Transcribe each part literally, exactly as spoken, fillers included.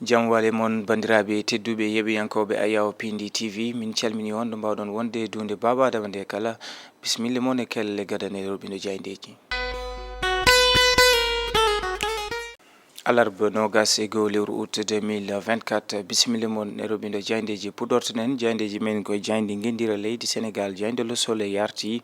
Jam wale mon, banndiraaɓe tedduɓe yeeɓiyankooɓe Ayaw Pindi T V, min calmini on ɗo mbaawɗon wonde duunde Baaba Adama nde kala. Bisimilla mon e kelle gadane rewɓindo jaayndeeji. Alarba noogas e goo lewru août deux mille vingt-quatre, bisimilla mon e rewɓindo jaayndeeji. Puɗortoɗen jaayndeeji men ko e jaaynde ngenndira leydi Senegaal, jaaynde Le Soleil yarti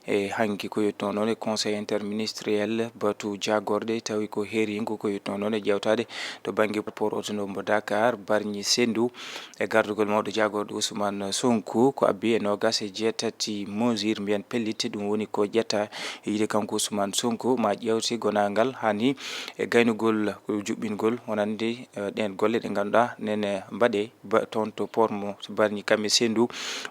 e hanki ko yettuno noon e conseil interministériel batu jaagorɗe, tawi ko heeringu ko yettuno noon e ƴeewtaade to bannge port autonome mo Dakar, Bargny, Sendou, e gardugol mawɗo jaagorɗo Ousmane Sonko, ko abbi e noogas e jeetati mesure mbiyen pellitte, ɗum woni ko ƴetta e yiide kanko Ousmane Sonko, ma ƴeewte gonaangal hani e gaynugol ko juɓɓingol wonande, eh, ɗeen golle ɗe ngannduɗaa nene mbaɗe ba-, toon to port mo Bargny kam e Sendou,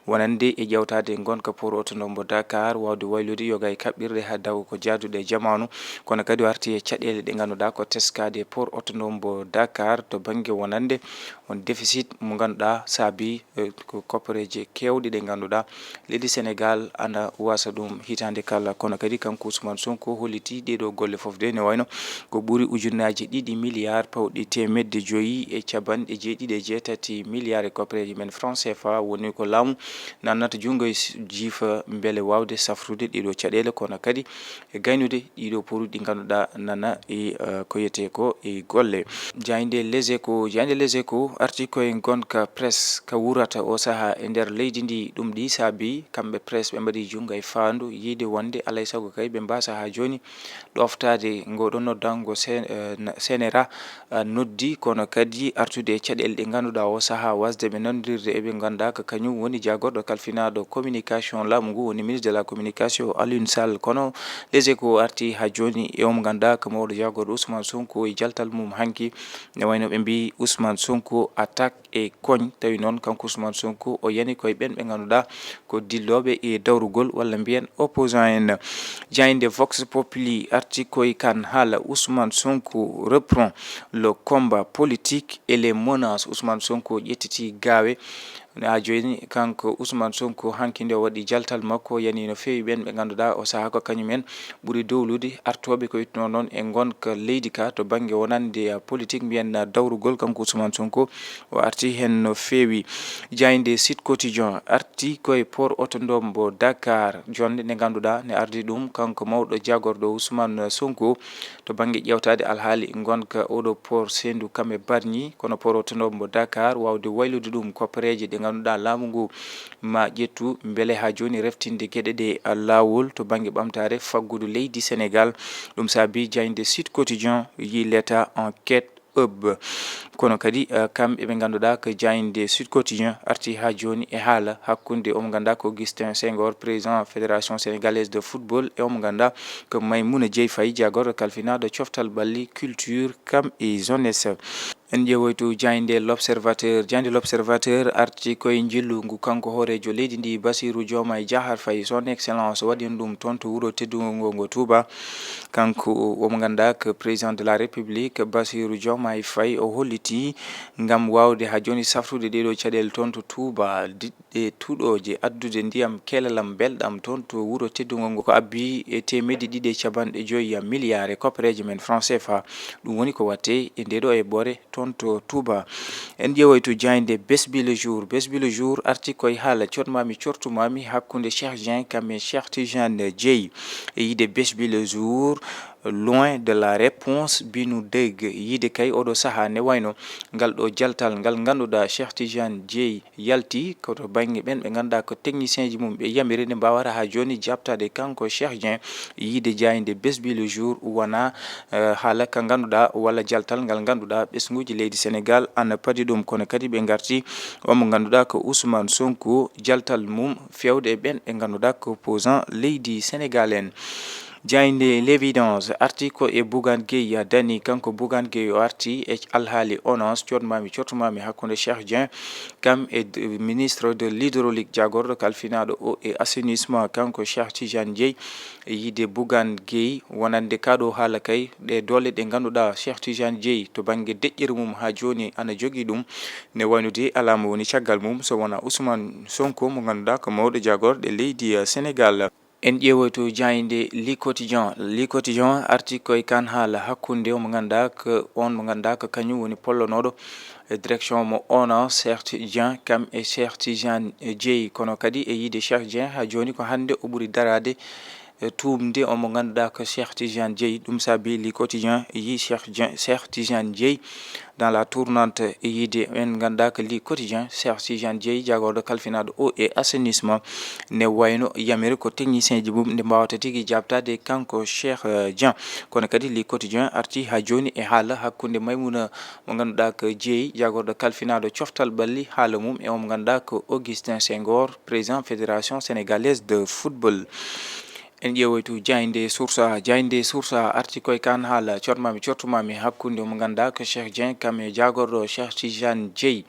wonande e ƴeewtaade ngonka port autonome mo Dakar, waawde waylude yoga e kaɓɓirɗe haa dawa ko jaaduɗe e jamaanu, kono kadi o arti e caɗeele ɗe ngannduɗaa ko teskaade port autonome mo Dakar to bannge wonande on déficit mo ngannduɗaa saabi, eh, ko koppareeje keewɗe ɗe ngannduɗaa leydi Senegaal ana wasa ɗum hitaande kala. Kono kadi kanko Ousmane Sonko holliti ɗee ɗoo golle fof de ne wayno ko ɓuri ujunnaaji ɗiɗi milliard pawɗi teemedde joyi e capanɗe jeeɗiɗi e jeetati milliard e koppareeje men franc C F A woni ko laamu nannata junngo e s-, jiifa mbele waawde safrude ɗee ɗoo caɗeele, kono kadi e gaynude ɗii ɗoo poruuji ɗi ngannduɗaa nana e, eh, ko wiyetee ko e golle. Jaaynde Les Échos, jaaynde Les Échos arti koye ngonka presse ka wurata o sahaa e nder leydi ndi. Ɗum ɗi saabi kamɓe presse ɓe mbaɗi junngo e faandu yiide wonde alay sago kay ɓe mbaasa haa jooni ɗoftaade ngo ɗo noddango C-, eh, na-, C N R A, eh, noddi, kono kadi artude e caɗeele ɗe ngannduɗaa o sahaa wasde ɓe nanndirde e ɓe ngannduɗaa ko kañum woni jaagorɗo kalfinaaɗo communication laamu ngu, woni ministre de la communication Alioune Sall. Kono Les Échos arti haa jooni e omo ngannduɗaa ko mawɗo jaagorɗo Ousmane Sonko e jaltal mum hanki. Ne wayno ɓe mbii Ousmane Sonko attaque e koñ, tawi noon kanko Ousmane Sonko o yani koye ɓen ɓe ngannduɗaa ko dillooɓe e dawrugol walla mbiyen opposant en. Jaaynde Vox Populi arti koye kan haala Ousmane Sonko reprend le combat politique et les menaces. Ousmane Sonko ƴettiti gaawe. Haa jooni kanko Ousmane Sonko hanki nde o waɗi jaltal makko yani no feewi ɓen ɓe ngannduɗaa o sahaa ko kañum en ɓuri dowlude artooɓe ko ittuno noon e ngonka leydi ka to bannge wonande politique mbiyen dawrugol kanko Ousmane Sonko. O arti heen no feewi. Jaaynde Sud Quotidien arti koye port autonome mo Dakar, jonnde nde ngannduɗaa ne ardi ɗum kanko mawɗo jaagorɗo Ousmane Sonko to bannge ƴeewtaade alhaali ngonka oɗo port Sendou kam e Bargny, kono port autonome mo Dakar waawde waylude ɗum koppareeje ɗe ngannduɗaa laamu ngu ma ƴettu mbele haa jooni reftinde geɗe ɗe laawol to bannge ɓamtaare faggudu leydi Senegaal. Ɗum saabi jaaynde Sud Quotidien yi l'État enquête ëb. Kono kadi, eh, kamɓe ɓe ngannduɗaa ko jaaynde Sud Quotidien arti haa jooni e haala hakkunde omo ngannduɗaa ko Augustin Senghor, président Fédération Sénégalaise de Football, e omo ngannduɗaa ko Maymouna Dieye Faye, jaagorɗo kalfinaaɗo coftal ɓalli, culture, kam e jeunesse. En ƴeewoytu jaaynde L'Observateur. Jaaynde L'Observateur arti koye njillu ngu kanko hooreejo leydi ndi, Bassirou Diomaye Diakhar Faye, son excellence, waɗi ɗum toon to wuro teddungo ngo, ngo Touba. Kanko omo ngannduɗaa ko président de la République, Bassirou Diomaye Faye, o holliti ngam waawde haa jooni safrude ɗee ɗoo caɗeele toon to Touba, diɗɗe tuɗooje, addude ndiyam kelalam belɗam toon to wuro teddungo ngo, ko abbi e teemedde ɗiɗi e capanɗe joyi milliard e koppareeje men franc C F A. Ɗum woni ko waɗte e ndee ɗoo eɓɓoore toon to Touba. En ƴeewoytu jaaynde Besbi le Jour. Besbi le Jour arti koye haala coɗmaami cortumaami hakkunde Cheikh Dieng kam e Cheikh Tidiane Dieye. E yiide Besbi le Jour, loin de la réponse, binu deg, yiide kay oɗo sahaa ne wayno ngal ɗo jaltal ngal ngannduɗaa Cheikh Tidiane Dieye yalti ko to bannge ɓen ɓe ngannduɗaa ko technicien ji mum ɓe yamiri nde mbaawata haa jooni jaabtaade kanko Cheikh Dieng. Yiide jaaynde Besbi le Jour wona, eh, haala ka ngannduɗaa walla jaltal ngal ngannduɗaa ɓesnguuji leydi Senegaal ana padi ɗum, kono kadi ɓe ngarti omo ngannduɗaa ko Ousmane Sonko, jaltal mum feewde e ɓen ɓe ngannduɗaa ko opposant leydi Senegaal en. Jaaynde L'Évidence arti ko e Bougane Gueye Dany. Kanko Bougane Gueye o arti e alhaali ONAS, coɗmaami coɗmaami hakkunde Cheikh Dieng kam e d-, ministre de l'hydraulique, jaagorɗo kalfinaaɗo eau et assainissement, kanko Cheikh Tidiane Dieye. E yiide Bougane Gueye wonande kaa ɗo haala kay, ɗe doole ɗe ngannduɗaa Cheikh Tidiane Dieye to bannge deƴƴere mum haa jooni ana jogii ɗum, ne wayno de alaa mo woni caggal mum so wonaa Ousmane Sonko mo ngannduɗaa ko mawɗo jaagorɗe leydi, eh, Senegaal. En ƴeewoyto jaaynde Le Quotidien. Le Quotidien arti koye kan haala hakkunde o mo ngannduɗaa ko on mo ngannduɗaa ko kañum woni pollonooɗo e direction mo ONAS, Cheikh Dieng, kam e Cheikh Tidiane Dieye. Kono kadi e yiide Cheikh Dieng, haa jooni ko hannde o ɓuri daraade e tuumde o mo ngannduɗaa ko Cheikh Tidiane Dieye. Ɗum saabi Le Quotidien yi Cheikh Dieng, Cheikh Tidiane Dieye dans la tourmente e yiide en ngannduɗaa ko Le Quotidien, Cheikh Tidiane Dieye, jaagorɗo kalfinaaɗo eau et assainissement, ne wayno yamiri ko technicien ji mum nde mbaawata tigi jaabtaade kanko Cheikh, eh, Dieng. Kono kadi Le Quotidien arti haa jooni e haala hakkunde Maimouna mo ngannduɗaa ko Dieye, jaagorɗo kalfinaaɗo coftal ɓalli, haala mum e o mo ngannduɗaa ko Augustin Senghor, président Fédération Sénégalaise de Football. En ƴeewoytu jaaynde Source A. Jaaynde Source A arti koye kan haala, coɗmaami, coɗtumaami hakkunde mo ngannduɗaa ko Cheikh Dieng, kam e jaagorɗo Cheikh Tidiane Dieye.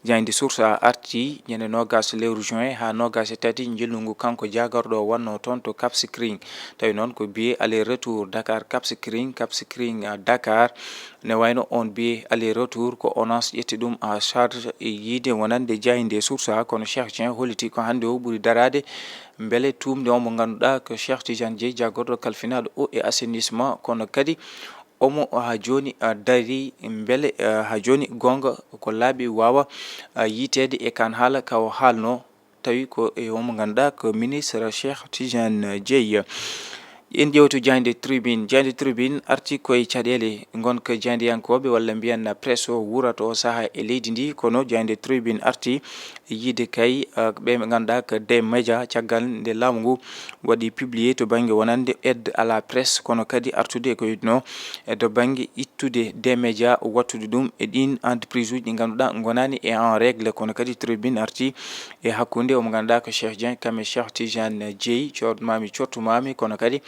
Jaaynde Source A arti ñande noogaas lewru juin haa noogaas e tati njillu ngu, kanko jaagorɗo wonno toon to Cap Skirring. Tawi noon ko billet aller retour Dakar Cap Skirring, Cap Skirring, ah, Dakar. Ne wayno on billet aller retour ko ONAS ƴetti ɗum en charge e yiide wonande jaaynde Source A, kono Cheikh Dieng holliti ko hannde o ɓuri daraade mbele tuumde o mo ngannduɗaa ko Cheikh Tidiane Dieye, jaagorɗo kalfinaaɗo eau et assainissement, kono kadi omo haa jooni, ah, darii mbele, ah, haa jooni goonga ko laaɓi waawa, ah, yiiteede e kan haala ka o haalno, tawi ko e o mo ngannduɗaa ko ministre Cheikh Tidiane Dieye. En ƴeewtu jaaynde Tribune. Jaaynde Tribune arti koye caɗeele ngonka jaayndeyankooɓe walla mbiyen presse o wuurata o sahaa e leydi ndi, kono jaaynde Tribune arti yiide kay, ah, ɓe ɓe ngannduɗaa ko des médias, caggal nde laamu ngu waɗi publié to bannge wonande aide à la presse, kono kadi artude ko witno e to bannge ittude des médias, wattude ɗum e ɗin entreprise uji ɗi ngannduɗaa ngonaani e en règle, kono kadi Tribune arti e hakkunde o mo ngannduɗaa ko Cheikh Dieng, kam e Cheikh Tidiane Dieye, coɗmaami, coɗtumaami, kono kadi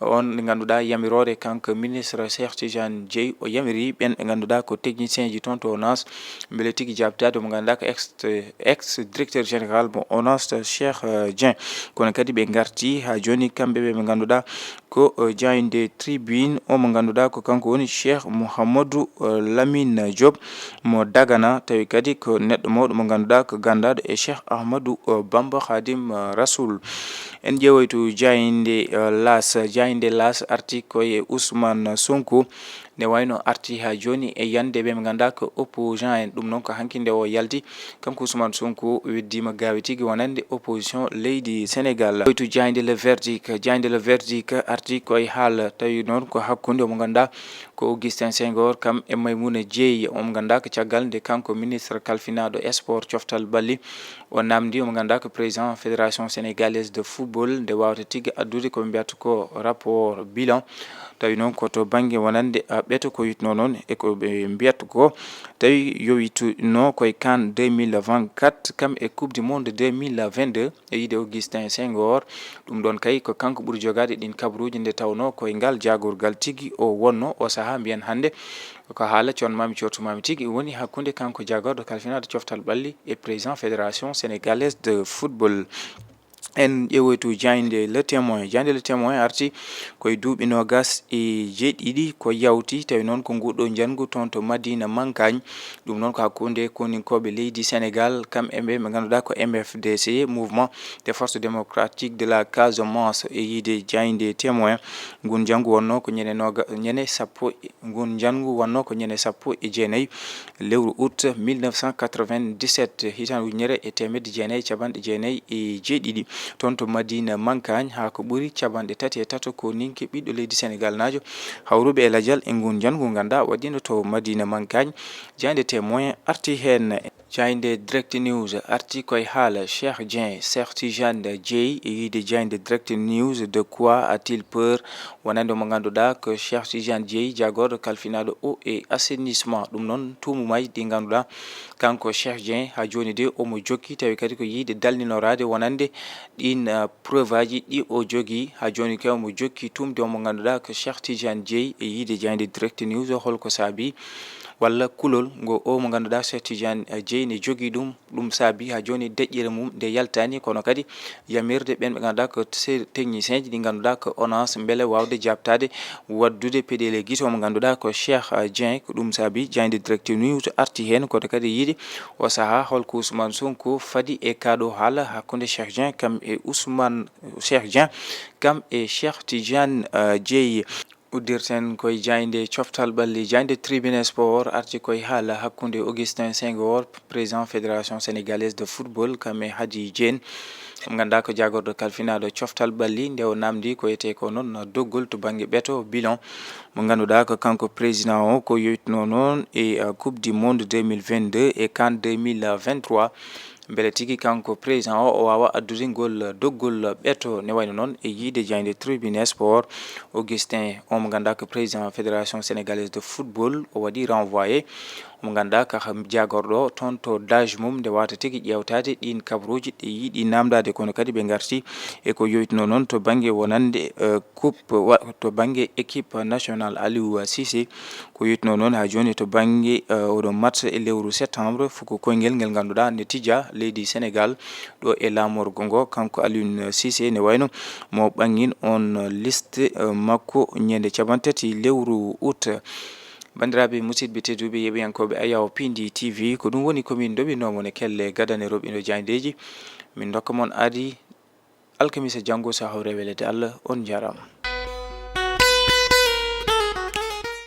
on ɗi ngannduɗaa yamiroore kanko ministre Cheikh Tidiane Dieye, o yamiri ɓen ɓe ngannduɗaa ko technicien ji toon to ONAS, mbele tigi jaabtaade mo ngannduɗaa ko ex, ex directeur général mo ONAS, Cheikh, eh, Dieng. Kono kadi ɓe ngarti haa jooni kamɓe ɓe ɓe ngannduɗaa ko, eh, jaaynde Tribune o mo ngannduɗaa ko kanko woni Cheikh Mouhamadou, eh, Lamine Diop mo Dagana, tawi kadi ko neɗɗo mawɗo mo ngannduɗaa ko ganndaaɗo e Cheikh Ahmadou, eh, Bamba Khadim, eh, Rasoul. En ƴeewoytu jaaynde, eh, L'As. Jaaynde L'As arti koye Ousmane Sonko, nde wayno arti haa jooni e yande ɓe ɓe ngannduɗaa ko opposant en. Ɗum noon ko hanki nde o yalti, kanko Ousmane Sonko weddiima gaawe tigi wonande opposition leydi Sénégal. Ƴeewtu jaaynde Le Verdict. Jaaynde Le Verdict arti koye haala, tawi noon ko hakkunde o mo ngannduɗaa ko Augustin Senghor, kam e Maimouna Dieye, o mo ngannduɗaa ko caggal nde kanko ministre kalfinaaɗo sport, coftal ɓalli, o namdi o mo ngannduɗaa ko président Fédération Sénégalaise de Football, nde waawata tigi addude ko ɓe mbiyata ko rapport bilan. Tawi noon ko to bannge wonande, ah, ɓeto ko witno noon e ko ɓe mbiyata ko, tawi yowitno koye kan deux mille vingt-quatre, kam e Coupe du Monde deux mille vingt-deux e yiide Augustin Senghor. Ɗum ɗoon kay ko kanko ɓuri jogaade ɗin kabaruuji, nde tawnoo koye ngal jaagorgal tigi o wonno o sahaa, mbiyen hannde ko haala coɗmaami, coɗtumaami tigi woni hakkunde kanko jaagorɗo kalfinaaɗo coftal ɓalli e président Fédération Sénégalaise de Football. En ƴeewoytu jaaynde Le Témoin. Jaaynde Le Témoin arti koye duuɓi noogaas e jeeɗiɗi ko yawti, tawi noon ko nguɗo njanngu toon to Madina Mankagne. Ɗum noon ko hakkunde koninkooɓe leydi Sénégal, kam e ɓe ɓe ngannduɗaa ko M F D C, Mouvement des Forces Démocratiques de la Casamance, e yiide jaaynde Témoin. Ngun njanngu wonno ko ñande nooga-, ñande sappo e, ngun njanngu wonno ko ñande sappo e jeenayi lewru août mille neuf cent quatre-vingt-dix-sept, hitaande ujunere e teemedde jeenayi e capanɗe jeenayi e jeeɗiɗi, toon to Madina Mankagne, haa ko ɓuri capanɗe tati e tato koninke ɓiɗɗo leydi Sénégal naajo hawruɓe e lajal e ngun njanngu ngannduɗaa waɗiino to Madina Mankagne. Jaaynde Témoin arti heen. Jaaynde Direct News arti koye haala Cheikh Dieng, Cheikh Tidiane Dieye, e yiide jaaynde Direct News, de quoi a-t-il peur? Wonande mo ngannduɗaa ko Cheikh Tidiane Dieye, jaagorɗo kalfinaaɗo eau et assainissement. Ɗum noon tuumaaji ɗi ngannduɗaa kanko Cheikh Dieng haa jooni de omo jokki, tawi kadi ko yiide dalninoraade wonande ɗin, ah, preuve aji ɗi o jogii. Haa jooni kay omo jokki tuumde o mo ngannduɗaa ko Cheikh Tidiane Dieye e yiide jaaynde Direct News. Holko saabi walla kulol ngo o mo ngannduɗaa Cheikh Tidiane, eh, Dieye ne jogii ɗum, ɗum saabi haa jooni deƴƴere mum nde yaltaani, kono kadi yamirde ɓeen ɓe ngannduɗaa ko se-, technicien ji ɗi ngannduɗaa ko ONAS mbele waawde jaabtaade waɗdude peɗeele gite o mo ngannduɗaa ko Cheikh, eh, Dieng. Ko ɗum saabi jaaynde Direct News arti heen, kono kadi yiide o sahaa holko Ousmane Sonko faadi e kaa ɗoo haala hakkunde Cheikh Dieng kam e Ousmane Cheikh Dieng, kam e Cheikh Tidiane, eh, Dieye. Uddirten koye jaaynde coftal ɓalli, jaaynde Tribune Sport arti koye haala hakkunde Augustin Senghor, président Fédération Sénégalaise de Football, kam e Hadi Dieng, mo ngannduɗaa ko jaagorɗo kalfinaaɗo coftal ɓalli, nde o namdi ko wiyetee ko noon doggol to bannge ɓeto, bilan, mo ngannduɗaa ko kanko président o, ko yowitinoo noon e, uh, Coupe du Monde deux mille vingt-deux e CAN deux mille vingt-trois. Mbele tigi kanko président o, o waawa addude ngol doggol ɓeto, ne wayno noon e yiide jaaynde Tribune Sport, Augustin, o mo ngannduɗaa ko président Fédération Sénégalaise de Football, o waɗi renvoyé. Mo ngannduɗaa ko jaagorɗo toon to dage mum, nde wata tigi ƴeewtaade ɗiin kabaruuji ɗi yiɗi namdaade, kono kadi ɓe ngarti e ko yowitinoo noon to bannge wonande, eh, coupe wa-, to bannge équipe nationale Aliou Cissé. Ko yowitinoo noon haa jooni to bannge, eh, oɗo match e lewru septembre, fuku koyngel ngel ngannduɗaa ne tija leydi Sénégal ɗo e laamorgo ngo. Kanko Aliou Cissé ne wayno mo ɓanngin on liste, eh, makko ñande capanɗe tati lewru août. Banndiraaɓe musidɓe tedduɓe yeɓiyankooɓe Ayaw Pindi T V, ko ɗum woni ko min ndoɓinoo mon e kelle gadane roɓindo jaayndeeji. Min ndokka mon aadi alkamisa janngo, so hawre welede Allah. On njaaraama.